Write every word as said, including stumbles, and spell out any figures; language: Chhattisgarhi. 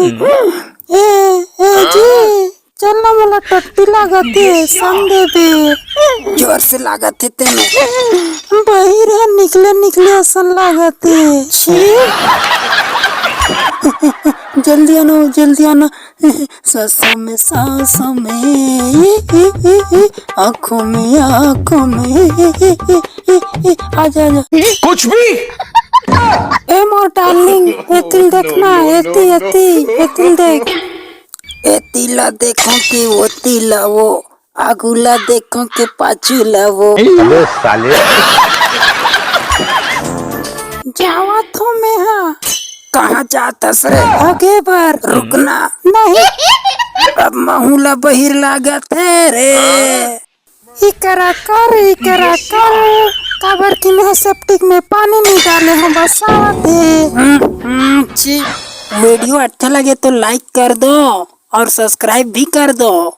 ए, ए जी, चल ना, मोला टट्टी लागत हे, सन देबे। जोर से लागत हे तेने। बहिर ह निकले निकले असन लागत हे। छी। जल्दी आना, जल्दी आना। सांसों में, सांसों में, ई, ई, ई, ई, आंखों में, आंखों में, ई, ई, ई, ई, ई, ई, आजा, आजा। कुछ भी। ए मोर डार्लिंग, एतिल देखना, एती, एती, एतिल देख। एती ला देखो कि ओती ला वो, आगू ला देखो कि पाछू ला वो। अबे साले। जावत हो मैं हा। कहाँ जात हस रे? आगे बर। रुकना। नहीं। अब महू ला बहिर लागत हे रे। इकरा कर, इकरा कर, काबर कि मैं सेप्टिक में पानी नहीं डाले हूँ, बरसात है। हम्म, हम्म, छी। वीडियो अच्छा लगे तो लाइक कर दो और सब्सक्राइब भी कर दो।